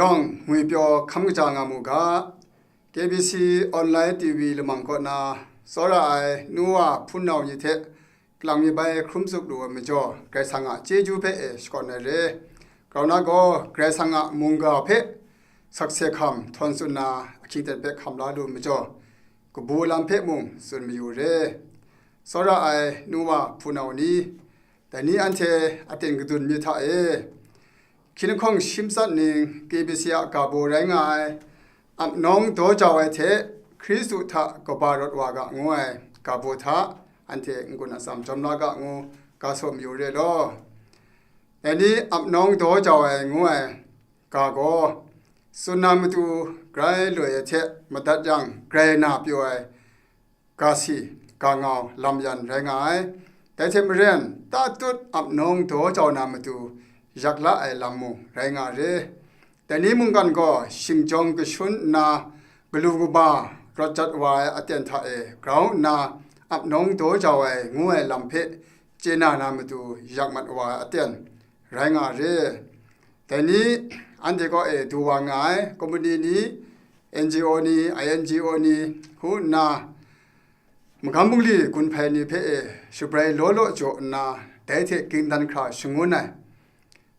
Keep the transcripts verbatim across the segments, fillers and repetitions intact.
Yawng ngwipyaw hkam kaja nga mu ga, K B C Online T V lamang kaw na tsawra ai nu wa hpunau ni hte kalang mi bai hkrum tsup lu ai majaw, Karai Kasang a chyeju hpe e shakawn ai re. Grau na gaw, Karai Kasang a mungga hpe sakse hkam htawn tsun na ahkying ten hpe hkam la lu ai majaw, kabu lam hpe mung tsun mayu re. Tsawra ai nu wa hpunau ni, dai ni anhte aten kadun myit hta e, hkying lahkawng shi matsat ning K B C a ga baw rai nga ai, ap nawng daw jau ai hte Hkristu hta kaba rawt wa ga ngu ai ga baw hta anhte n-gun atsam jawm la ga ngu ga saw mayu re law. Dai ni ap nawng daw jau ai ngu ai ga gaw, tsun na matu grai loi ai hte madat yang grai na pyaw ai, ga si, ga ngau lam yan rai nga ai. Dai hte maren, tatut ap nawng daw jau na matu yak la ai lam mung rai nga re. Dai ni mungkan gaw shingjawng kashun nna, galu kaba rawt jat wa ai aten hta e grau nna, ap nawng daw jau ai ngu ai lam hpe chye na na matu yak mat wa ai aten rai nga re. Dai ni anhte kaw e du wa nga ai, kompani ni, N G O ni, I N G O ni, hu nna, magam bungli gun hpai ni hpe e shabrai law law jaw nna, dai hte gingdan hkra shangun ai.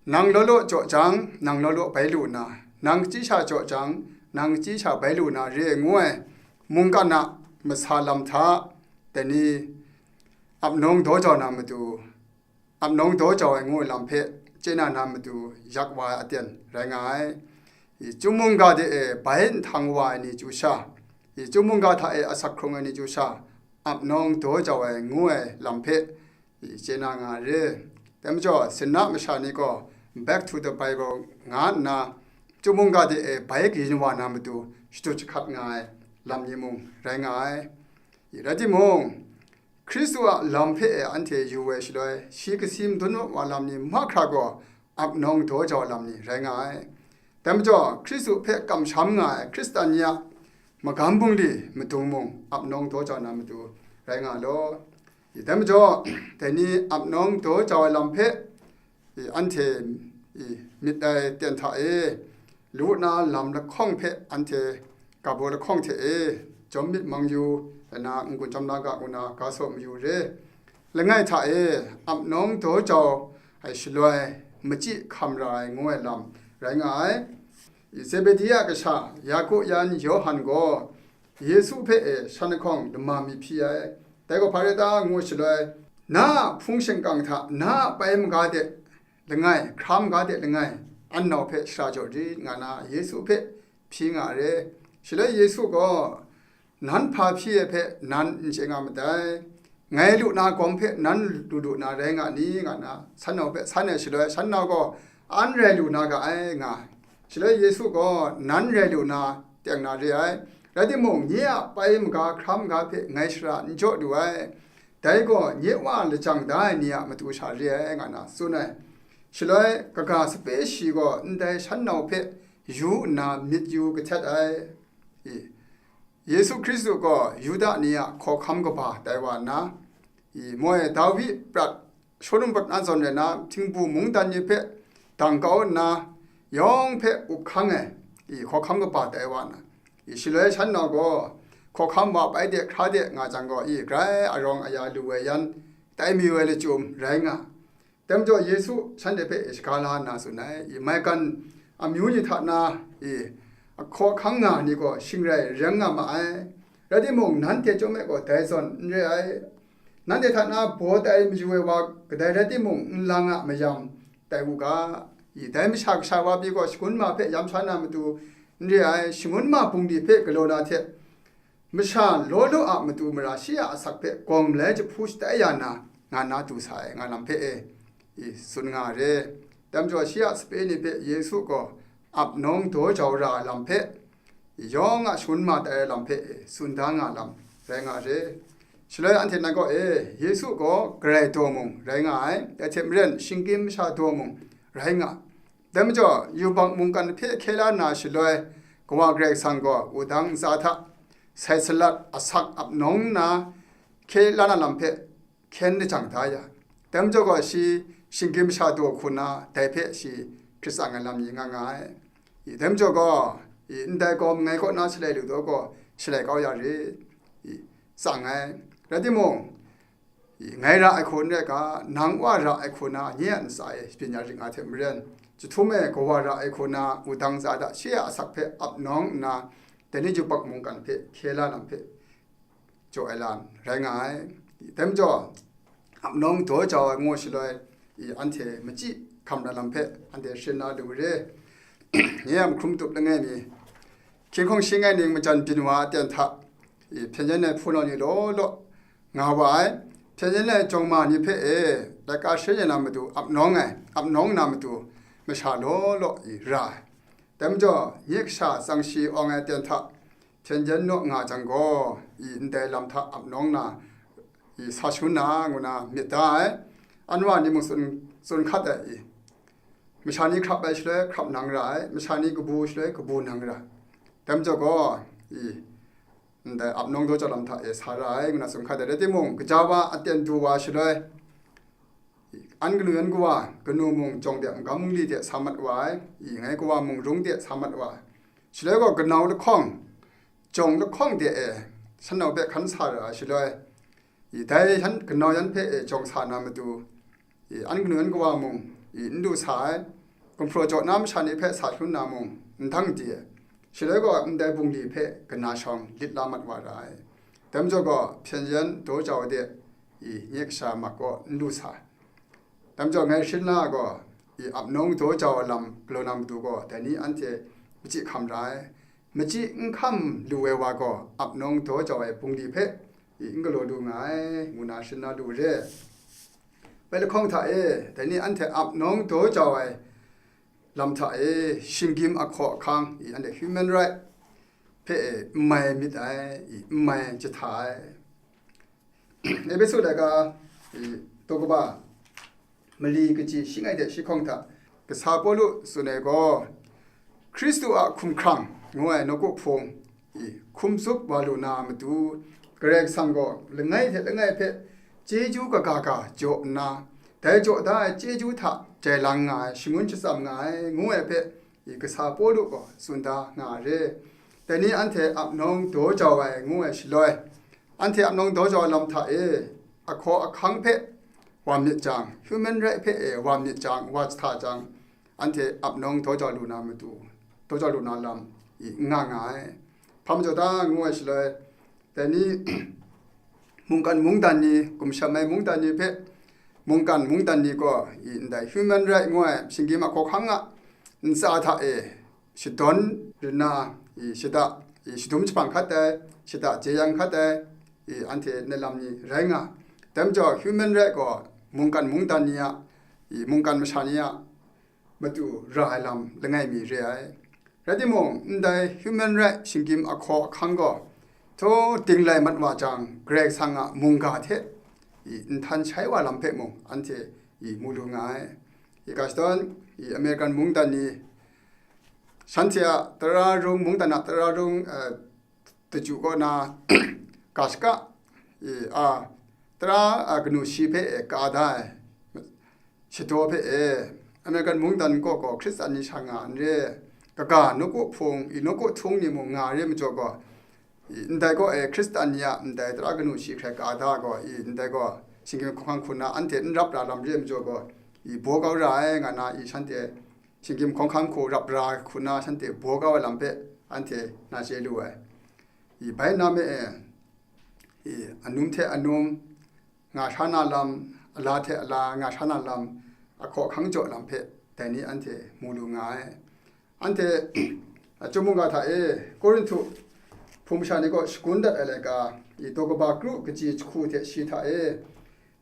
Nang law law jaw jang, nang law law bai lu na, nang chyi sha jaw jang, nang chyi sha bai lu na re ai ngu ai, mungkan a masa lam hta, dai ni ap nawng daw jau na matu, ap nawng daw jau ai ngu ai lam hpe chye na na matu yak wa ai aten rai nga ai. I, chyum mungga de e bai nhtang wa ai ni chyu sha, i, chyum mungga hta e asak hkrung ai ni chyu sha, ap nawng daw jau ai ngu ai lam hpe, i, chye na nga re. Dai majaw, sinna masha ni gaw Back to the Bible nga nna, chyum mungga de e bai kayin wa na matu shadut jahkat nga ai lam ni mung rai nga ai. I, rai timung, Hkristu a lam hpe e anhte yu ai shaloi, shi kasi madun wa lam ni mahkra gaw ap nawng daw jau lam ni rai nga ai. Dai majaw, Hkristu hpe kamsham nga ai Hkristan ni a magam bungli madung mung ap nawng daw jau na matu rai nga law. I, dai majaw, dai ni ap nawng daw jau ai lam hpe, i, anhte, i, myit ai ten hta e, lu na lam lahkawng hpe anhte ga baw lahkawng hte e jawm myit mang yu, dai na n-gun jawm la ga ngu na ga saw mayu re. Langai hta e, ap nawng daw jau ai shaloi, machyi hkam ra ai ngu ai lam rai nga ai. I, Zebedi a kasha Yaku yan Yawhan gaw Yesu hpe e shan lahkawng lama mi hpyi ai. Dai gaw hpa rai ta ngu shaloi, na a hpung shingkang hta na a pai maga de langai, hkra maga de langai, an nau hpe shara jaw rit nga na Yesu hpe hpyi nga re. Shaloi Yesu gaw, "Nan hpa hpyi ai hpe nan n chye nga madai. Ngai lu na gawm hpe nan lu lu na rai nga ni?" nga na, san nau hpe san ai shaloi, san nau gaw, "An rai lu na ga ai," nga ai. Shaloi Yesu gaw, "Nan rai lu na teng na re ai. Rai timung, nye a pai maga, hkra maga hpe ngai shara n jaw lu ai. Dai gaw nye Wa lajang da ai ni a matu sha re ai," nga na tsun ai. Shaloi kaga sape shi gaw ndai shan nau hpe yu nna myit yu kahtet ai. I, Yesu Hkristu gaw Yuda ni a hkawhkam kaba tai wa nna, i, moi Dawi prat, shawlum prat na zawn rai na, htingbu mungdan ni hpe dang kau nna, yawng hpe up hkang ai, i, hkawhkam kaba tai wa nna, i, shaloi shan nau gaw, hkawhkam wa bai de hkra de nga jang gaw, i, grai arawng aya lu ai yan, tai mayu ai lachyum rai nga. Dai majaw Yesu shanhte hpe shaga la nna tsun ai, i, maigan amyu ni hta na, i, ahkaw ahkang nga ai ni gaw shing rai rai nga ma ai. Rai timung, nanhte chyawm e gaw dai zawn n re ai. Nanhte hta na baw tai mayu ai wa kadai rai timung n lang a mayam tai u ga, i, dai Masha Kasha wa pyi gaw shangun ma hpe yam sha na matu n re ai, shangun ma bungli hpe galaw na hte, masha law law a matu mara shi a asak hpe gawng malai jahpu shatai ya na, nga na du sa ai, nga lam hpe e, i, tsun nga re. Dai majaw shi a sape ni hpe Yesu gaw ap nawng daw jau ra ai lam hpe, yawng a shangun ma tai ai lam hpe e, tsun da nga lam rai nga re. Shaloi anhte nan gaw e, Yesu gaw Karai daw mung rai nga ai, dai hte maren shinggyim masha daw mung rai nga. Dai majaw, yubak mungkan hpe hkye la na shaloi, Kawa Karai Kasang gaw wudang ntsa hta sai salat asak ap nawng nna hkye la na lam hpe hkyen lajang da ya. Dai majaw gaw shi shinggyim masha daw hku na, dai hpe shi hkrit tsang ai lam ni nga nga ai. I, dai majaw gaw, i, ndai gaw mangai kaw na shalai lu taw gaw, shalai kau ya re. I, tsang ai. Rai timung, i, ngai ra ai hku n rai ga, nang wa ra ai hku na nye a ntsa e byin ya ring nga hte maren, jahtum e kawa ra ai hku na wudang za da shi a asak hpe ap nawng nna, dai ni yubak mungkan hpe hkye la lam hpe jaw ai lam rai nga ai. Dai majaw, ap nawng daw jau ai ngu shaloi, i, anhte machyi hkam ra lam hpe anhte sharin na lu re. Nye a mahkrum tup langai mi, hkying hkawng shi ngai ning majan byin wa aten hta, i, hpyen yen ai hpunau ni law law nga wa ai, hpyen yen ai jawng ma ni hpe e, laika sharin ya na matu ap nawng ai, ap nawng na matu masha law law, i, ra ai. Dai majaw, nye kasha tsang shi awng ai aten hta hpyen yen naw nga jang gaw, i, ndai lam hta ap nawng na, i, sa shangun na, ngu na myit da ai. An wa ni mung tsun, tsun hkat ai, i, masha ni hkrap ai shaloi hkrap nang ra ai, masha ni kabu shaloi kabu nang ra ai. Dai majaw gaw, i, ndai ap nawng daw jau lam hta e sa ra ai, ngu na tsun hkat ai. Rai timung, gaja wa aten du wa shaloi, i, an kanu yan kawa, kanu mung jawng de magam mungli de sa mat wa ai, i, ngai kawa mung rung de sa mat wa ai. Shaloi gaw kanau lahkawng, jawng lahkawng de e, shanau hpe hkan sa ra ai shaloi, i, dai shan, kanau yan hpe e jawng sa na matu, i, an kanu yan kawa mung, i, n lu sa ai, gumhpraw jaw na masha ni hpe sa shangun na mung, n dang di ai. Shaloi gaw ndai bungli hpe kana shawng lit la mat wa ra ai. Dai majaw gaw, hpyen yen daw jau de, i, nye kasha mak kaw n lu sa ai. Dai majaw ngai sharin la ai gaw, i, ap nawng daw jau ai lam galaw na matu gaw, dai ni anhte machyi hkam ra ai. Machyi n hkam lu ai wa gaw, ap nawng daw jau ai bungli hpe, i, n galaw lu nga ai, ngu na sharin na lu re. Bai lahkawng hta e, dai ni anhte ap nawng daw jau ai lam hta e, shinggyim ahkaw ahkang, i, anhte human right hpe e, n mai myit ai, i, n mai jahta ai. Epesu laika, i, daw kaba mali kaji shi ngai de shi hkawng hta, kasa Pawlu tsun ai gaw, Hkristu a hkumhkrang ngu ai nawku hpung, i, hkum tsup wa lu na matu, Karai Kasang gaw langai hte langai hpe chyeju kaga ga jaw nna, dai jaw da ai chyeju hta jai lang nga ai, shangun shatsam nga ai, ngu ai hpe, i, kasa Pawlu gaw tsun da nga ai re. Dai ni anhte ap nawng daw jau ai, ngu ai shaloi, anhte ap nawng daw jau ai lam hta e, ahkaw ahkang hpe wa myit jang, human right hpe e wa myit jang, wa jahta jang, anhte ap nawng daw jau lu na matu, daw jau lu na lam, i, n nga nga ai. Hpa majaw ta ngu ai shaloi, dai ni, mungkan mungdan ni, gumshem ai mungdan ni hpe, mungkan mungdan ni gaw, i, ndai human right ngu ai shinggyim ahkaw ahkang a ntsa hta e, shadawn rin na, i, shada, i, shadum jahpang hkat ai, shada jeyang hkat ai, i, anhte na lam ni rai nga. Dai majaw human right gaw mungkan mungdan ni a, i, mungkan masha ni a matu ra ai lam langai mi re ai. Rai timung, ndai human right shinggyim ahkaw ahkang gaw, htaw dinglai mat wa jang, Karai Kasang a mungga hte, i, nhtan shai wa lam hpe mung, anhte, i, mu lu nga ai. I ga shadawn, i, American mungdan ni, shanhte a tara rung, mungdan a tara rung, eh, daju kaw na, ga shaka, i, a, tara, a, kanu shi hpe, e, ka da ai, shadaw hpe, e, American mungdan kaw gaw Hkristan ni sha nga n re, kaga nawku hpung, i, nawku htung ni mung nga re majaw gaw, i, ndai kaw e Hkristan ni a ndai tara kanu shi hkrai ka da gaw, i, ndai gaw shinggyim hkawng hkang hku na anhte n rap ra lam re majaw gaw, i, baw kau ra ai nga na, i, shanhte shinggyim hkawng hkang hku rap ra hku na shanhte baw kau ai lam hpe anhte na chye lu ai. I, bai na me e, i, anum hte anum nga sha na lam, ala hte ala nga sha na lam, ahkaw ahkang jaw lam hpe dai ni anhte mu lu nga ai. Anhte, a, chyum mungga hta e, Korinhtu hpung masha ni kaw shagun dat ai laika, i, daw kaba kru kaji jahku hte shi hta e,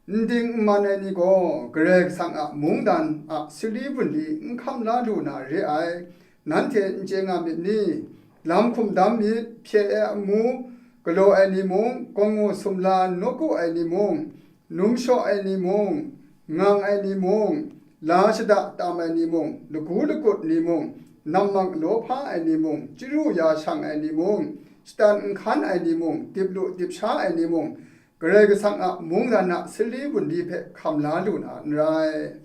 n ding n man ai ni gaw Karai Kasang a mungdan a sali bungli n hkam la lu na re ai. Nanhte n chye nga myit ni? Lam hkum dam myit, hpye ai amu, galaw ai ni mung, gawngngu sumla nawku ai ni mung, numshaw ai ni mung, ngang ai ni mung, la shada tam ai ni mung, lagu lagut ni mung, nammak law hpa ai ni mung, chyaru ya shang ai ni mung, shatan n hkan ai ni mung, dip lu dip sha ai ni mung, Karai Kasang a mungdan a sali bungli hpe hkam la lu na n rai.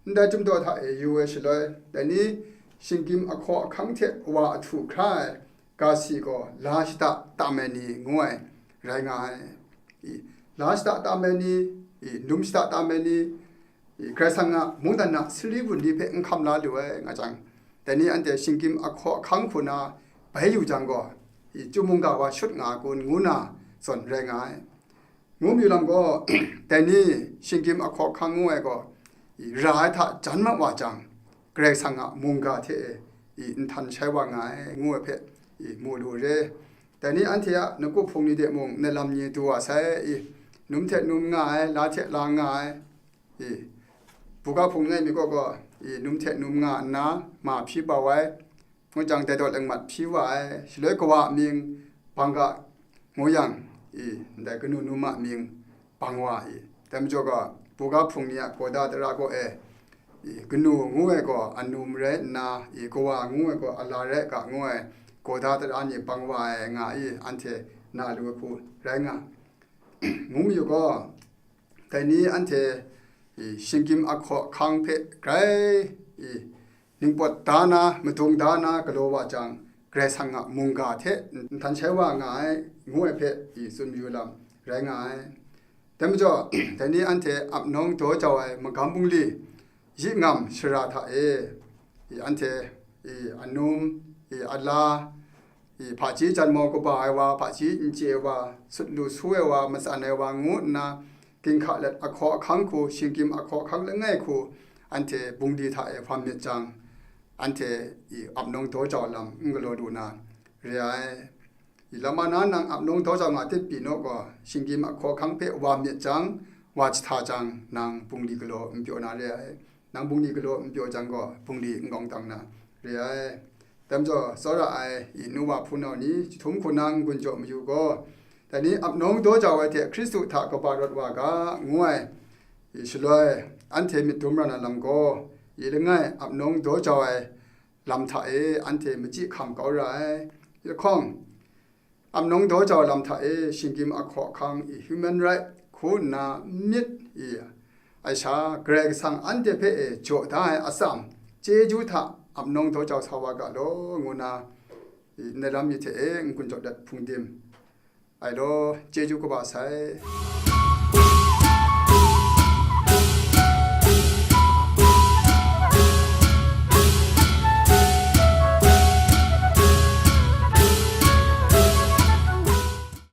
Ndai chyum daw hta e yu ai shaloi, dai ni shinggyim ahkaw ahkang hte wa ahtu hkra ai ga si gaw la shada tam ai ni ngu ai rai nga ai. I, la shada tam ai ni, i, num shada tam ai ni, i, Karai Kasang a mungdan a sari wunli hpe n hkam la lu ai nga jang, dai ni anhte shinggyim ahkaw ahkang hku na bai yu jang gaw, i, chyum mungga wa shut nga kun ngu na zawn rai nga ai. Ngu mayu lam gaw, dai ni shinggyim ahkaw ahkang ngu ai gaw, i, ra ai hta jan mat wa jang, Karai Kasang a mungga hte e, i, nhtan shai wa nga ai, ngu ai hpe, i, mu lu re. Dai ni anhte a nawku hpung ni de mung, nat lam ni du wa sai, i, num hte num nga ai, la hte la nga ai, i, buga hpung langai mi kaw gaw, i, num hte num nga nna, ma hpyi bau ai, ngu jang, dai daw leng mat hpyi wa ai, shaloi kawa a mying, bang ga, ngu yang, i, ndai kanu num a mying, bang wa ai. Dai majaw gaw, buga hpung ni a kawda tara kaw e, i, kanu ngu ai gaw anum rai nna, i, kawa ngu ai gaw ala rai ga ngu ai, kawda tara ni bang wa ai nga i, anhte na lu ai hku rai nga. Ngu mayu gaw, dai ni anhte, i, shinggyim ahkaw ahkang hpe grai, i, ningpawt da na, madung da na galaw wa jang, Karai Kasang a mungga hte nhtan shai wa nga ai, ngu ai hpe, i, tsun mayu lam rai nga ai. Dai majaw, dai ni anhte ap nawng daw jau ai magam bungli, yi ngam shara hta e, i, anhte, i, anum, i, ala, i, hpaji janmau kaba ai wa, hpaji n chye ai wa, sut lu su ai wa, matsan ai wa ngu nna, ginhka let ahkaw ahkang hku, shinggyim ahkaw ahkang langai hku, anhte bungli hta e hpam myit jang, anhte, i, ap nawng daw jau lam n galaw lu na re ai. I, lama na nang ap nawng daw jau nga tit pyi naw gaw, shinggyim ahkaw ahkang hpe wa myit jang, wa jahta jang, nang bungli galaw n pyaw na re ai. Nang bungli galaw n pyaw jang gaw, bungli n gawng dang na re ai. Dai majaw, tsawra ai, i, nu wa hpunau ni, jahtum hku na n-gun jaw mayu gaw, dai ni ap nawng daw jau ai hte Hkristu hta kaba rawt wa ga, ngu ai, i, shaloi, anhte myit dum ra na lam gaw, i, langai ap nawng daw jau ai lam hta e anhte machyi hkam kau ra ai. Lahkawng, ap nawng daw jau lam hta e shinggyim ahkaw ahkang i human right hku nna n myit i ai sha, Karai Kasang anhte hpe e jaw da ai atsam, chyeju hta ap nawng daw jau sa wa ga law, ngu nna, i, ndai lam mi hte e n-gun jaw dat hpung dim ai law, chyeju kaba sai.